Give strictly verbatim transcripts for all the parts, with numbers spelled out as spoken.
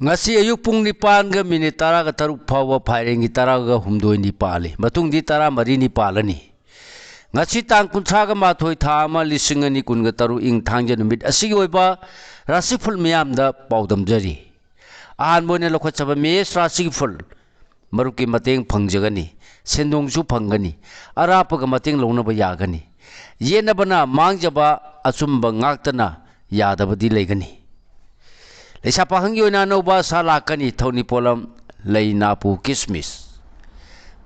ꯉꯁꯤ ꯑꯌꯨꯛ ꯄꯨꯡ ꯅꯤꯄꯥꯟꯒ ꯃꯤꯅꯤꯠ ꯇꯔꯥꯒ ꯇꯔꯨꯛ ꯐꯥꯎꯕ ꯐꯥꯏꯔꯦꯟꯒꯤ ꯇꯔꯥꯒ ꯍꯨꯝꯗꯣꯏꯅꯤ ꯄꯥꯜꯂꯤ꯫ ꯃꯇꯨꯡꯗꯤ ꯇꯔꯥꯃꯔꯤꯅꯤ ꯄꯥꯜꯂꯅꯤ꯫ ꯉꯁꯤ ꯇꯥꯡ ꯀꯨꯟꯊ꯭ꯔꯥꯒ ꯃꯥꯊꯣꯏ, ꯊꯥ ꯑꯃ, ꯂꯤꯁꯤꯡ ꯑꯅꯤ ꯀꯨꯟꯒ ꯇꯔꯨꯛ, ꯏꯪ ꯊꯥꯡꯖ ꯅꯨꯃꯤꯠ ꯑꯁꯤꯒꯤ ꯑꯣꯏꯕ ꯔꯥꯁꯤꯐꯜ ꯃꯤꯌꯥꯝꯗ ꯄꯥꯎꯗꯝꯖꯔꯤ꯫ ꯑꯍꯥꯟꯕ ꯑꯣꯏꯅ ꯂꯧꯈꯠꯆꯕ ꯃꯦꯁ ꯔꯥꯁꯤꯒꯤ ꯐꯜ꯫ ꯃꯔꯨꯞꯀꯤ ꯃꯇꯦꯡ ꯐꯪꯖꯒꯅꯤ꯫ ꯁꯦꯟꯗꯣꯡꯁꯨ ꯐꯪꯒꯅꯤ꯫ ꯑꯔꯥꯞꯄꯒ ꯃꯇꯦꯡ ꯂꯧꯅꯕ ꯌꯥꯒꯅꯤ꯫ ꯌꯦꯠꯅꯕꯅ ꯃꯥꯡꯖꯕ, ꯑꯆꯨꯝꯕ ꯉꯥꯛꯇꯅ ꯌꯥꯗꯕꯗꯤ ꯂꯩꯒꯅꯤ꯫ ꯂꯩꯁꯥ ꯄꯥꯈꯪꯒꯤ ꯑꯣꯏꯅ ꯑꯅꯧꯕ ꯑꯁꯥ ꯂꯥꯛꯀꯅꯤ꯫ ꯊꯧꯅꯤ ꯄꯣꯠꯂꯝ: ꯂꯩ, ꯅꯥꯄꯨ, ꯀꯤꯁꯃꯤꯁ꯫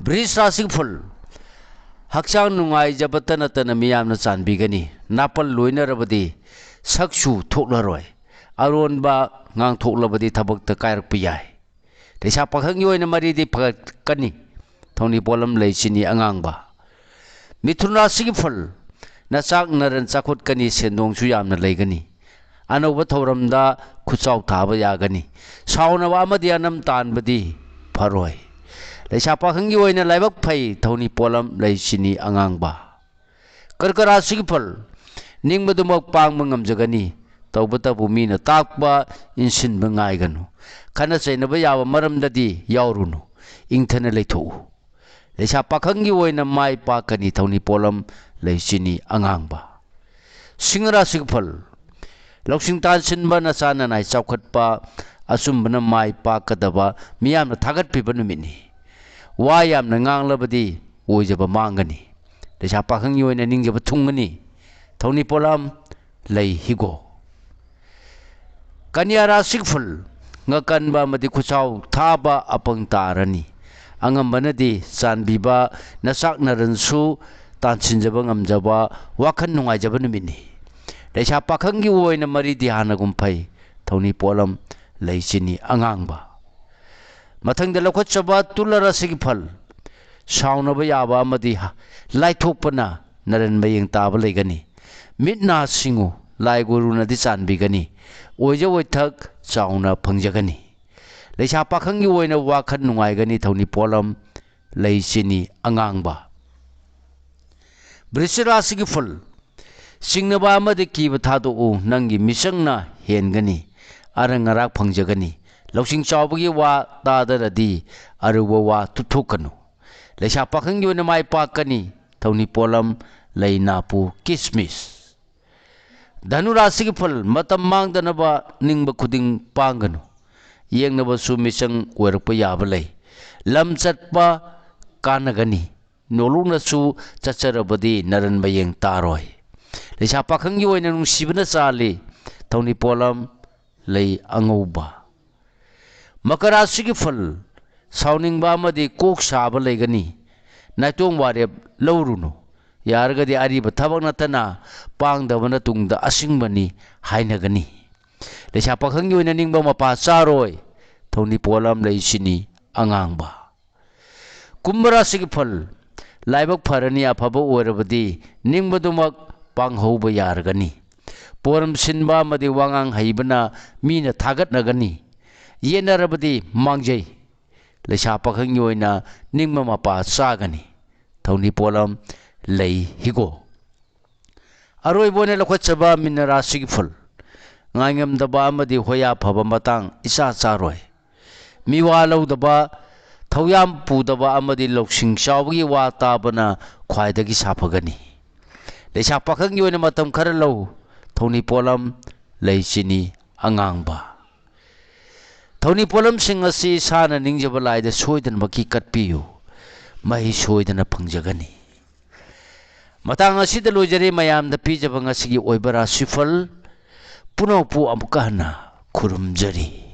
ꯕ꯭ꯔꯤꯖ ꯔꯥꯁꯤꯐꯜ: ꯍꯛꯆꯥꯡ ꯅꯨꯡꯉꯥꯏꯖꯕꯇ ꯅꯠꯇꯅ ꯃꯤꯌꯥꯝꯅ ꯆꯥꯟꯕꯤꯒꯅꯤ꯫ ꯅꯥꯄꯜ ꯂꯣꯏꯅꯔꯕꯗꯤ ꯁꯛꯁꯨ ꯊꯣꯛꯂꯔꯣꯏ꯫ ꯑꯔꯣꯟꯕ ꯉꯥꯡꯊꯣꯛꯂꯕꯗꯤ ꯊꯕꯛꯇ ꯀꯥꯏꯔꯛꯄ ꯌꯥꯏ꯫ ꯂꯩꯁꯥ ꯄꯥꯈꯪꯒꯤ ꯑꯣꯏꯅ ꯃꯔꯤꯗꯤ ꯐꯒꯠꯀꯅꯤ꯫ ꯊꯧꯅꯤ ꯄꯣꯠꯂꯝ: ꯂꯩ, ꯆꯤꯅꯤ, ꯑꯉꯥꯡꯕ꯫ ꯃꯤꯊꯨꯟ ꯔꯥꯁꯤꯒꯤ ꯐꯜ: ꯅꯆꯥꯛ ꯅꯔꯟ ꯆꯥꯎꯈꯠꯀꯅꯤ, ꯁꯦꯟꯗꯣꯡꯁꯨ ꯌꯥꯝꯅ ꯂꯩꯒꯅꯤ꯫ ꯑꯅꯧꯕ ꯊꯧꯔꯝꯗ ꯈꯨꯠꯆꯥꯎ ꯊꯥꯕ ꯌꯥꯒꯅꯤ꯫ ꯁꯥꯎꯅꯕ ꯑꯃꯗꯤ ꯑꯅꯝ ꯇꯥꯟꯕꯗꯤ ꯐꯔꯣꯏ꯫ ꯂꯩꯁꯥ ꯄꯥꯈꯪꯒꯤ ꯑꯣꯏꯅ ꯂꯥꯏꯕꯛ ꯐꯩ꯫ ꯊꯧꯅꯤ ꯄꯣꯠꯂꯝ: ꯂꯩ, ꯆꯤꯅꯤ, ꯑꯉꯥꯡꯕ꯫ ꯀꯔꯀ ꯔꯥꯁꯤꯒꯤ ꯐꯜ: ꯅꯤꯡꯕꯗꯨꯃꯛ ꯄꯥꯡꯕ ꯉꯝꯖꯒꯅꯤ꯫ ꯇꯧꯕꯇꯕꯨ ꯃꯤꯅ ꯇꯥꯛꯄ ꯏꯟꯁꯤꯟꯕ ꯉꯥꯏꯒꯅꯨ꯫ ꯈꯠꯅ ꯆꯩꯅꯕ ꯌꯥꯕ ꯃꯔꯝꯗꯗꯤ ꯌꯥꯎꯔꯨꯅꯨ꯫ ꯏꯪꯊꯅ ꯂꯩꯊꯣꯛꯎ꯫ ꯂꯩꯁꯥ ꯄꯥꯈꯪꯒꯤ ꯑꯣꯏꯅ ꯃꯥꯏ ꯄꯥꯛꯀꯅꯤ꯫ ꯊꯧꯅꯤ ꯄꯣꯠꯂꯝ: ꯂꯩ, ꯆꯤꯅꯤ, ꯑꯉꯥꯡꯕ꯫ ꯁꯤꯡꯍ ꯔꯥꯁꯤꯒꯤ ꯐꯜ: ꯂꯧꯁꯤꯡ ꯇꯥꯟꯁꯤꯟꯕ, ꯅꯆꯥ ꯅꯅꯥꯏ ꯆꯥꯎꯈꯠꯄ, ꯑꯆꯨꯝꯕꯅ ꯃꯥꯏ ꯄꯥꯛꯀꯗꯕ, ꯃꯤꯌꯥꯝꯅ ꯊꯥꯒꯠꯄꯤꯕ ꯅꯨꯃꯤꯠꯅꯤ꯫ ꯋꯥ ꯌꯥꯝꯅ ꯉꯥꯡꯂꯕꯗꯤ ꯑꯣꯏꯖꯕ ꯃꯥꯡꯒꯅꯤ꯫ ꯂꯩꯁꯥ ꯄꯥꯈꯪꯒꯤ ꯑꯣꯏꯅ ꯅꯤꯡꯖꯕ ꯊꯨꯡꯒꯅꯤ꯫ ꯊꯧꯅꯤ ꯄꯣꯠꯂꯝ: ꯂꯩ, ꯍꯤꯒꯣꯛ꯫ ꯀꯟꯌꯥ ꯔꯥꯁꯤꯒꯤ ꯐꯜ: ꯉꯛꯀꯟꯕ ꯑꯃꯗꯤ ꯈꯨꯠꯆꯥꯎ ꯊꯥꯕ ꯑꯄꯪ ꯇꯥꯔꯅꯤ꯫ ꯑꯉꯝꯕꯅꯗꯤ ꯆꯥꯟꯕꯤꯕ, ꯅꯆꯥꯛ ꯅꯔꯟꯁꯨ ꯇꯥꯟꯁꯤꯟꯖꯕ ꯉꯝꯖꯕ, ꯋꯥꯈꯜ ꯅꯨꯡꯉꯥꯏꯖꯕ ꯅꯨꯃꯤꯠꯅꯤ꯫ ꯂꯩꯁꯥ ꯄꯥꯈꯪꯒꯤ ꯑꯣꯏꯅ ꯃꯔꯤꯗꯤ ꯍꯥꯟꯅꯒꯨꯝ ꯐꯩ꯫ ꯊꯧꯅꯤ ꯄꯣꯠꯂꯝ: ꯂꯩ, ꯆꯤꯅꯤ, ꯑꯉꯥꯡꯕ꯫ ꯃꯊꯪꯗ ꯂꯧꯈꯠꯆꯕ ꯇꯨꯂꯥ ꯔꯥꯁꯤꯒꯤ ꯐꯜ: ꯁꯥꯎꯅꯕ ꯌꯥꯕ ꯑꯃꯗꯤ ꯂꯥꯏꯊꯣꯛꯄꯅ ꯅꯔꯟ ꯃꯌꯦꯡ ꯇꯥꯕ ꯂꯩꯒꯅꯤ꯫ ꯃꯤꯠ ꯅꯥ ꯁꯤꯡꯉꯨ, ꯂꯥꯏ ꯒꯨꯔꯨꯅꯗꯤ ꯆꯥꯟꯕꯤꯒꯅꯤ꯫ ꯑꯣꯏꯖ ꯑꯣꯏꯊꯛ ꯆꯥꯎꯅ ꯐꯪꯖꯒꯅꯤ꯫ ꯂꯩꯁꯥ ꯄꯥꯈꯪꯒꯤ ꯑꯣꯏꯅ ꯋꯥꯈꯜ ꯅꯨꯡꯉꯥꯏꯒꯅꯤ꯫ ꯊꯧꯅꯤ ꯄꯣꯠꯂꯝ: ꯂꯩ, ꯆꯤꯅꯤ, ꯑꯉꯥꯡꯕ꯫ ꯕ꯭ꯔꯤꯁꯤꯛ ꯔꯥꯁꯤꯒꯤ ꯐꯜ: ꯆꯤꯡꯅꯕ ꯑꯃꯗꯤ ꯀꯤꯕ ꯊꯥꯗꯣꯛꯎ, ꯅꯪꯒꯤ ꯃꯤꯆꯪꯅ ꯍꯦꯟꯒꯅꯤ꯫ ꯑꯔꯪ ꯑꯔꯥꯛ ꯐꯪꯖꯒꯅꯤ꯫ ꯂꯧꯁꯤꯡ ꯆꯥꯎꯕꯒꯤ ꯋꯥ ꯇꯥꯗꯅꯗꯤ ꯑꯔꯨꯕ ꯋꯥ ꯊꯣꯛꯀꯅꯨ꯫ ꯂꯩꯁꯥ ꯄꯥꯈꯪꯒꯤ ꯑꯣꯏꯅ ꯃꯥꯏ ꯄꯥꯛꯀꯅꯤ꯫ ꯊꯧꯅꯤ ꯄꯣꯠꯂꯝ, ꯂꯩ ꯅꯥꯄꯨ, ꯀꯤꯁꯃꯤꯁ꯫ ꯙꯅꯨ ꯔꯥꯁꯤꯒꯤ ꯐꯜ, ꯃꯇꯝ ꯃꯥꯡꯗꯅꯕ ꯅꯤꯡꯕ ꯈꯨꯗꯤꯡ ꯄꯥꯡꯒꯅꯨ꯫ ꯌꯦꯡꯅꯕꯁꯨ ꯃꯤꯆꯪ ꯑꯣꯏꯔꯛꯄ ꯌꯥꯕ ꯂꯩ꯫ ꯂꯝ ꯆꯠꯄ ꯀꯥꯟꯅꯒꯅꯤ꯫ ꯅꯣꯂꯨꯛꯅꯁꯨ ꯆꯠꯆꯔꯕꯗꯤ ꯅꯔꯟ ꯃꯌꯦꯡ ꯇꯥꯔꯣꯏ꯫ ꯂꯩꯁꯥ ꯄꯥꯈꯪꯒꯤ ꯑꯣꯏꯅ ꯅꯨꯡꯁꯤꯕꯅ ꯆꯥꯜꯂꯤ꯫ ꯊꯧꯅꯤ ꯄꯣꯠꯂꯝ, ꯂꯩ ꯑꯉꯧꯕ꯫ ꯃꯀꯔ ꯔꯥꯁꯤꯒꯤ ꯐꯜ, ꯁꯥꯎꯅꯤꯡꯕ ꯑꯃꯗꯤ ꯀꯣꯛ ꯁꯥꯕ ꯂꯩꯒꯅꯤ꯫ ꯅꯥꯏꯇꯣꯝ ꯋꯥꯔꯦꯞ ꯂꯧꯔꯨꯅꯨ꯫ ꯌꯥꯔꯒꯗꯤ ꯑꯔꯤꯕ ꯊꯕꯛ ꯅꯠꯇꯅ ꯄꯥꯡꯗꯕꯅ ꯇꯨꯡꯗ ꯑꯁꯤꯡꯕꯅꯤ ꯍꯥꯏꯅꯒꯅꯤ꯫ ꯂꯩꯁꯥ ꯄꯥꯈꯪꯒꯤ ꯑꯣꯏꯅ ꯅꯤꯡꯕ ꯃꯄꯥ ꯆꯥꯔꯣꯏ꯫ ꯊꯧꯅꯤ ꯄꯣꯠꯂꯝ, ꯂꯩ ꯆꯤꯅꯤ ꯑꯉꯥꯡꯕ꯫ ꯀꯨꯝꯚ ꯔꯥꯁꯤꯒꯤ ꯐꯜ, ꯂꯥꯏꯕꯛ ꯐꯔꯅꯤ, ꯑꯐꯕ ꯑꯣꯏꯔꯕꯗꯤ ꯅꯤꯡꯕꯗꯨꯃꯛ ꯄꯥꯡꯍꯧꯕ ꯌꯥꯔꯒꯅꯤ꯫ ꯄꯣꯔꯝ ꯁꯤꯟꯕ ꯑꯃꯗꯤ ꯋꯥꯉꯥꯡ ꯍꯩꯕꯅ ꯃꯤꯅ ꯊꯥꯒꯠꯅꯒꯅꯤ꯫ ꯌꯦꯠꯅꯔꯕꯗꯤ ꯃꯥꯡꯖꯩ꯫ ꯂꯩꯁꯥ ꯄꯥꯈꯪꯒꯤ ꯑꯣꯏꯅ ꯅꯤꯡꯕ ꯃꯄꯥ ꯆꯥꯒꯅꯤ꯫ ꯊꯧꯅꯤ ꯄꯣꯠꯂꯝ, ꯂꯩ ꯍꯤꯒꯣꯛ꯫ ꯑꯔꯣꯏꯕ ꯑꯣꯏꯅ ꯂꯧꯈꯠꯆꯕ ꯃꯤꯅ ꯔꯥꯁꯤꯒꯤ ꯐꯜ, ꯉꯥꯏꯉꯝꯗꯕ ꯑꯃꯗꯤ ꯍꯣꯌꯥ ꯐꯕ ꯃꯇꯥꯡ ꯏꯆꯥ ꯆꯥꯔꯣꯏ꯫ ꯃꯤꯋꯥ ꯂꯧꯗꯕ, ꯊꯧꯌꯥꯝ ꯄꯨꯗꯕ ꯑꯃꯗꯤ ꯂꯧꯁꯤꯡ ꯆꯥꯎꯕꯒꯤ ꯋꯥ ꯇꯥꯕꯅ ꯈ꯭ꯋꯥꯏꯗꯒꯤ ꯁꯥꯐꯒꯅꯤ꯫ ꯂꯩꯁꯥ ꯄꯥꯈꯪꯒꯤ ꯑꯣꯏꯅ ꯃꯇꯝ ꯈꯔ ꯂꯧ꯫ ꯊꯧꯅꯤ ꯄꯣꯠꯂꯝ, ꯂꯩ ꯆꯤꯅꯤ ꯑꯉꯥꯡꯕ꯫ ꯊꯧꯅꯤ ꯄꯣꯠꯂꯝꯁꯤꯡ ꯑꯁꯤ ꯏꯁꯥꯅ ꯅꯤꯡꯖꯕ ꯂꯥꯏꯗ ꯁꯣꯏꯗꯅꯃꯛꯀꯤ ꯀꯠꯄꯤꯌꯨ꯫ ꯃꯍꯩ ꯁꯣꯏꯗꯅ ꯐꯪꯖꯒꯅꯤ꯫ ꯃꯇꯥꯡ ꯑꯁꯤꯗ ꯂꯣꯏꯖꯔꯦ ꯃꯌꯥꯝꯗ ꯄꯤꯖꯕ ꯉꯁꯤꯒꯤ ꯑꯣꯏꯕ ꯔꯥꯁꯤꯐꯜ꯫ ꯄꯨꯝꯅꯃꯛꯄꯨ ꯑꯃꯨꯛꯀ ꯍꯟꯅ ꯈꯨꯔꯨꯝꯖꯔꯤ꯫